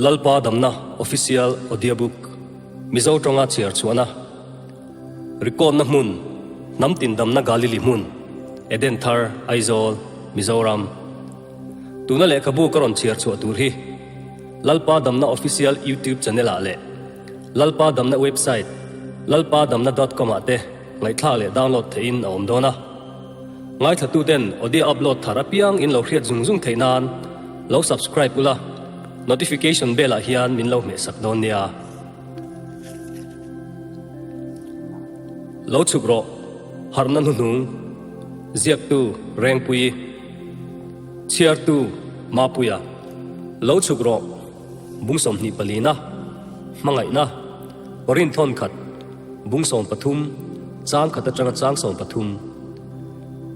Lalpa Damna Official Audiobook Mizo tawnga chhiar chhuahna Record-na hmun Hnam tin damna Galili hmun Eden Thar Aizawl Mizoram Tuna lehkhabu ka rawn chhiar chhuah tur hi Lalpa Damna Official YouTube Channel ah leh Lalpa Damna Website lalpadamna dot com ah te ngaihthlak leh download theihin a awm dawn a. Ngaithlatuten audio upload thar apiang in lo hriat zung zung theih nan lo subscribe ula, notification bell ah hian min lo hmehsak dawn nia. Lo chhuk rawh, harhna hnuhnung, ziaktu Rengpuii, chhiartu Mapuia, lo chhuk rawh, bung 24 na, hmangaihna, Korin thawn khat, bung 13, chang khat atanga chang 13.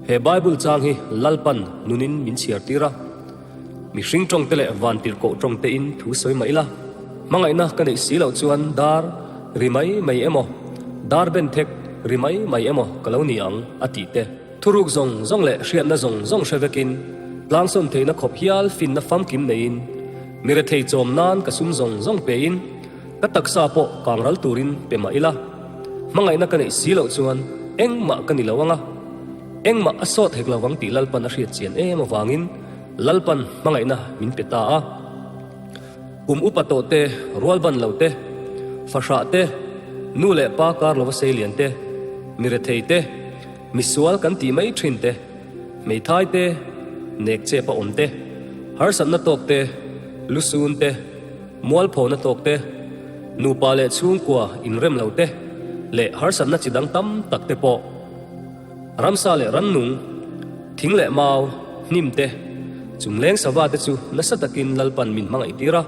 He Bible chang hi Lalpan nunin min chhiar tir a, mihring tawng te leh vantirhkoh tawng te in thu sawi mah ila, hmangaihna ka neih si loh chuan dar ri mai mai emaw, dar ben thek ri mai mai emaw ka lo ni ang a tih te. Thuruk zawng zawng leh hriatna zawng zawng hre vekin, tlangsawn theihna khawp hial finna famkim neiin, mi rethei chawm nan ka sum zawng zawng pein, Ka taksa pawh kang ral turin pe mah ila, hmangaihna ka neih si loh chuan engmah ka ni lo ang a, engmah a sawt hek lo vang tih Lalpan a hriat chian em avangin Lalpan hmangaihna min pe ta a. Kum upa tawh te, rual ban lo te, fahrah te, nu leh pa kar lova seilian te, mi rethei te, misual kan tih mai thin te, hmeithai te, nek chep a awm te, harsatna tawk te, lusun te, Mualphona tawk te, nupa leh chhungkua inrem lo te leh harsatna chi dang tam tak te pawh. Ramsa leh rannung, thing leh mau, hnim te, chungleng sava te chu nasa takin Lalpan min hmangaih tir a.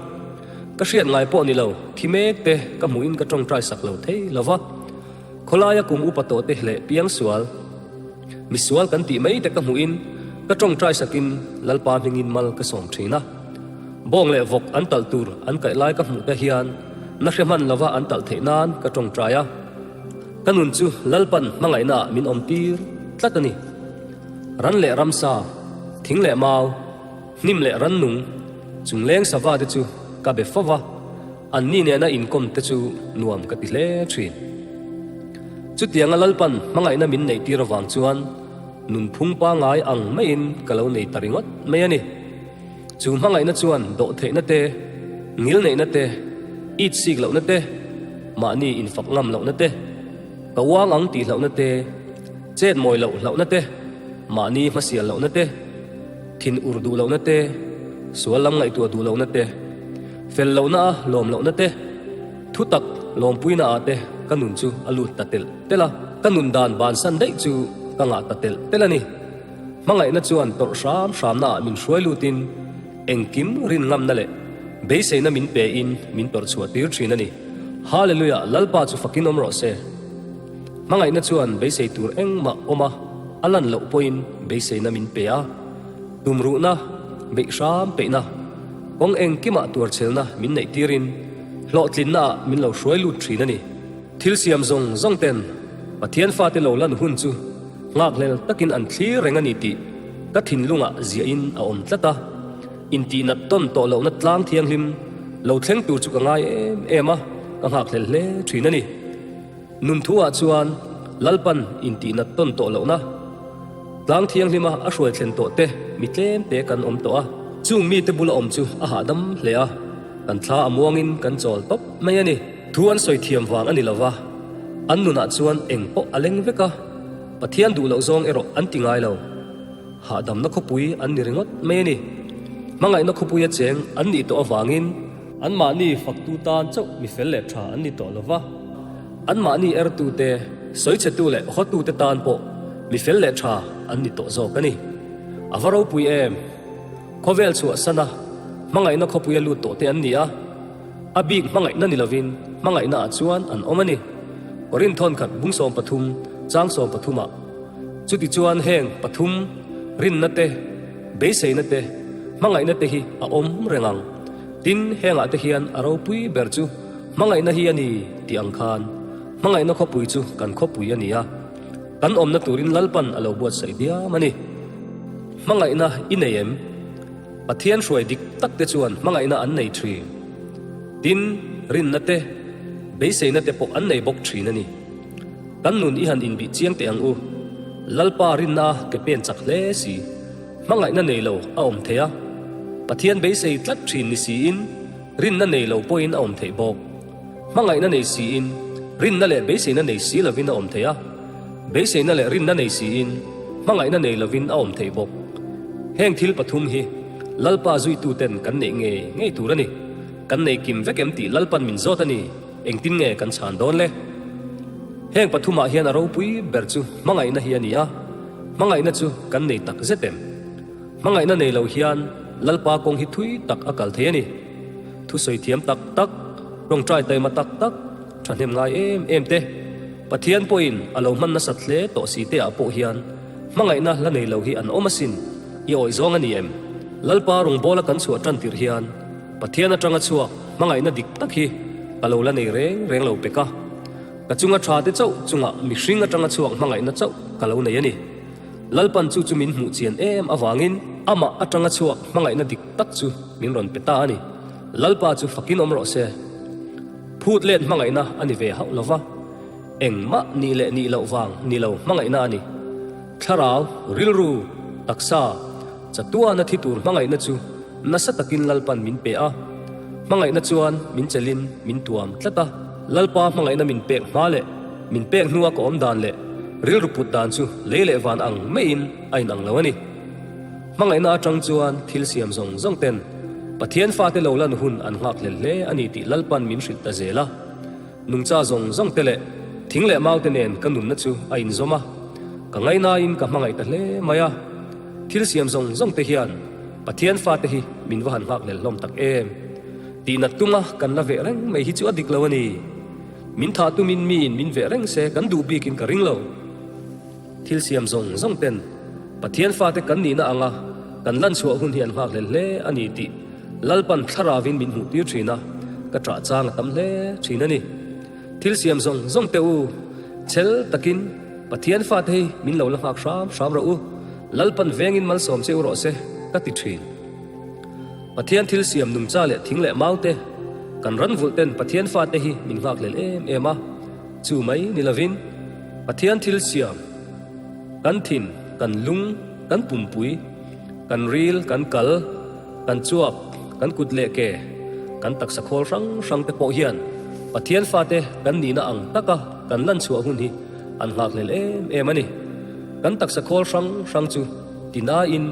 Ka hriat ngai pawh ni lo, thi mek te ka hmuhin ka tawngtai sak lo thei lo va. Khawlaia kum upa tawh te leh piangsual, misual kan tih mai te ka hmuhin ka tawngtai sakin Lalpa hmingin mal ka sawm thin a. Bawng leh vawk an talh tur an kaih lai ka hmuh te hian na hre hman lova an talh theih nan ka tawngtai a. Ka nun chu Lalpan hmangaihna ah min awm tir tlat a ni. Ran leh ramsa, thing leh mau, hnim leh rannung, chungleng sava te chu ka be fo va, anni nena inkawm te chu nuam ka ti hle thin. Chutianga Lalpan hmangaihna min neih tir avang chuan nunphung pangai ang maiin ka lo nei ta ringawt mai a ni. Chu hmangaihna chuan dawhtheihna te, ngilneihna te, it sik lohna te, mahni infak ngam lohna te, ka uang ang tih hlauhna te, chet mawi loh hlauhna te, mahni hmasial lohna te, thin ur duh lohna te, sual lam ngaihtuah duh lohna te, fel lohna a lawm lohna te, thutak lawmpuina ah te ka nun chu a lut ta telh telh a, ka nun dan bansan daih chu ka ngah ta telh telh a ni. Hmangaihna chuan tawrh hram hramna ah min hruai lutin engkim rin ngamna leh beiseina min pe in min tawrh chhuah tir thin a ni. Hallelujah Lalpa chu fakin awm rawh se. Hmangaihna chuan beisei tur engmah awm a a lan loh pawhin beiseina min pe a, tumruhna, beih hram peihna, kawng engkimah tuarchhelna min neih tirin hlawhtlinna ah min lo hruai lut thin a ni. Thil siam zawng zawng ten Pathian fate lo lan hun chu nghakhlel takin an thlir reng a ni tih ka thinlungah ziahin a awm tlat a, intihnat tawn tawh lohna tlang thianghlim lo thleng tur chu ka ngai em em a, ka nghakhlel hle thin a ni. Nun thuah chuan Lalpan intihnat tawn tawh lohna tlang thianghlima a hruai thlen tawh te mi tlem te kan awm tawh a, chung mite bula awm chu a hahdam hle a, kan thla a muangin kan chawl tawp mai a ni. Thu an sawi thiam vang a ni lova, an nunah chuan eng pawh a leng vek a, Pathian duh loh zawng erawh an ti ngai lo. Hahdamna khawpui an ni ringawt mai a ni. Hmangaihna khawpuia cheng an nih tawh avangin, anmahni faktu tan chauh mi fel leh tha an ni tawh lova, anmahni ertute, sawichhetu leh hawtute tan pawh mi fel leh tha an ni tawh zawk a ni. A va ropui em! Khawvel chhuahsana hmangaihna khawpuia lut tawhte an ni a. A bik hmangaihna ni lovin hmangaihna ah chuan an awm a ni. Korinth thawnkhat bung 13 chang 13 ah chuti chuan heng pathum rinna te, beiseina te, hmangaihna te hi a awm reng ang. Tin, hengah te hian a ropui ber chu hmangaihna hi a ni tih ang khan hmangaihna khawpui chu kan khawpui a ni a, kan awmna turin Lalpan a lo buatsaih diam a ni. Hmangaihna i nei em? Pathian hruai dik tak te chuan hmangaihna an nei thin. Tin, rinna te, beiseina te pawh an nei bawk thin a ni. Kan nun i han inbih chiang teh ang u. Lalpa rinna ke pen chak hle si. Hmangaihna nei lo a awm thei a. Pathian beisei tlat thin ni siin rinna nei lo pawhin a awm theih bawk. Hmangaihna nei siin rinna leh beiseina nei si lovin a awm thei a. Beiseina leh rinna nei siin hmangaihna nei lovin a awm theih bawk. Heng thil pathum hi Lalpa zuituten kan neih ngei ngei tur a ni. Kan nei kim vek em tih Lalpan min zawt a ni. Engtin nge kan chhan dawn le? Heng pathumah hian a ropui ber chu hmangaihna hi a ni a, hmangaihna chu kan nei tak zet em? Hmangaihna nei lo hian Lalpa kawng hi thui tak a kal thei a ni. Thusawi thiam tak tak, tawngtai taima tak tak, thahnem ngai em em te, Pathian pawhin a lo hman nasat hle tawh si te ah pawh hian hmangaihna la nei lo hi an awm asin, i awih zawng a ni em? Lalpa rawngbawla kan chhuah tan tirh hian Pathian atanga chhuak hmangaihna dik tak hi ka lo la nei reng reng lo pek a, ka chunga tha te chauh chungah mihring atanga chhuak hmangaihna chauh ka lo nei a ni. Lalpan chu chu min hmuh chian em avangin amah atanga chhuak hmangaihna dik tak chu min rawn pe ta a ni. Lalpa chu fakin awm rawh se. Phut let hmangaihna a ni ve hauh lo va, engmah nih leh nih loh vang ni lo hmangaihna a ni. Thlarau, rilru, taksa, chatuana thi tur hmangaihna chu nasa takin Lalpan min pe a. Hmangaihna chuan min chelin min tuam tlat a. Lalpa hmangaihna min pek hma leh min pek hnua ka awm dan leh rilru put dan chu lei leh van ang maiin a inang lo a ni. Hmangaihna atang chuan thil siam zawng zawng ten Pathian fate lo lan hun an nghak hlel hle a ni tih Lalpan min hrilh ta zel a. Nungcha zawng zawng te leh thing leh mau te nen ka nunna chu a inzawm a, ka ngainain ka hmangaih ta hle mai a. Thil siam zawng zawng te hian Pathian fate hi min va han nghak hlel hlawm tak em! Tihnat tunga kan la veh reng mai hi chu a dik lo a ni. Min thah tumin miin min veh reng se kan duh bikin ka ring lo. Thil siam zawng zawng ten Pathian fate kan nihna anga kan lan chhuah hun hi an nghak hlel hle a ni tih Lalpan thlarauin min hmuh tir thin a, ka ṭah chang a tam hle thin a ni. Thil siam zawng zawng te u, chhel takin Pathian fate hi min lo la nghak hram hram rawh u, Lalpan vengin malsawm che u rawh se ka ti thin. Pathian thil siam nungcha leh thing leh mau te, kan ran vulh ten Pathian fate hi min nghak hlel em em a, chu mai ni lovin Pathian thil siam kan thin, kan lung, kan pumpui, kan ril, kan kal, kan chuap, kan kut leh ke, kan taksa khawl hrang hrang te pawh hian Pathian fate kan nihna ang taka kan lan chhuah hun hi an nghakhlel em em a ni. Kan taksa khawl hrang hrang chu tinain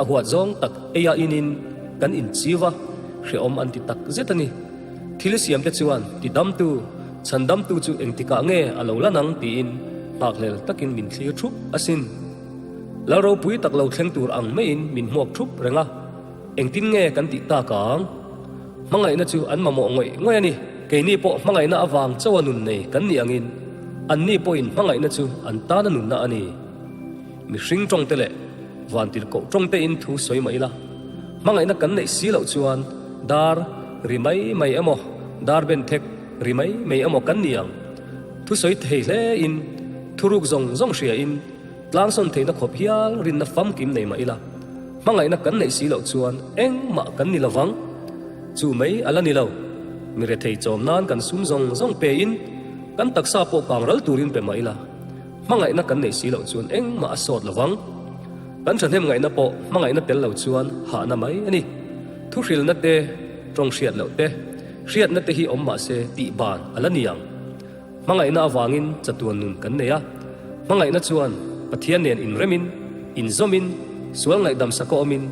a huat zawng tak eia inin kan inchiu a, hrehawm an ti tak zet a ni. Thil siamte chuan tidamtu, chhandamtu chu engtikah nge a lo lan ang tiin nghakhlel takin min thlir thup asin. Lal ropui tak lo thleng tur ang maiin min hmuak thup reng a, engtin nge kan tih tak ang? Hmangaihna chu an mamawh ngawih ngawih a ni. Keini pawh hmangaihna avang chauha nun nei kan nih angin anni pawhin hmangaihna chu an tana nunna a ni. Mihring tawngte leh vantirhkoh tawngtein thu sawi mah ila, hmangaihna kan neih si loh chuan dar ri mai mai emaw, dar ben thek ri mai mai emaw kan ni ang. Thu sawi thei hlein, thuruk zawng zawng hriain, tlangsawn theihna khawp hial rinna famkim nei mah ila, hmangaihna kan neih si loh chuan engmah kan ni lovang. Chu mai a la ni lo. Mi rethei chawm nan kan sum zawng zawng pein, kan taksa pawh kang ral turin pe mah ila, Hmangaihna kan neih si loh chuan engmah a sawt lovang. Kan thahnem ngaihna pawh hmangaihna tel lo chuan hahna mai a ni. Thuhrilna te, tawng hriat loh te, hriatna te hi awm mah se tih ban a la ni ang. Hmangaihna avangin chatuan nun kan nei a. Hmangaihna chuan Pathian nen inremin, inzawmin, sual ngaihdam saka awmin,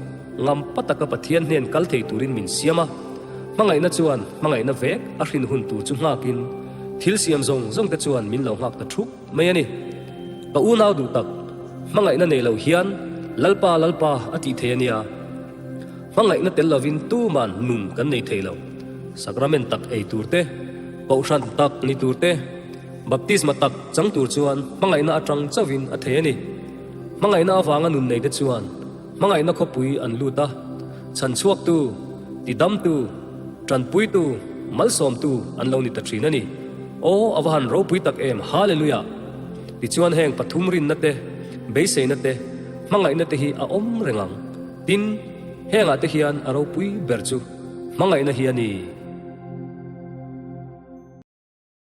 ngam pa taka Pathian hnen kal thei turin min siam a. Hmangaihna chuan hmangaihna vek a hrin hun tur chu nghakin thil siam zawng zawng te chuan min lo nghak ta thup mai a ni. Ka unau duh tak, hmangaihna nei lo hian Lalpa Lalpa a tih thei a nia. Hmangaihna tel lovin tuman nun kan nei thei lo. Sakramen tak ei tur te, Kohhran tak ni tur te, Baptisma tak chang tur chuan hmangaihna atang chauhin a thei a ni. Hmangaihna avanga nun nei te chuan Hmangaihna khawpui an lut a, chhanchhuaktu, tidamtu, tanpuitu, malsawmtu an lo ni ta thin a ni. Aw, a va han ropui tak em! Hallelujah! Tichuan heng pathum rinna te, beiseina te, hmangaihna te hi a awm reng ang. Tin, hengah te hian a ropui ber chu hmangaihna hi a ni.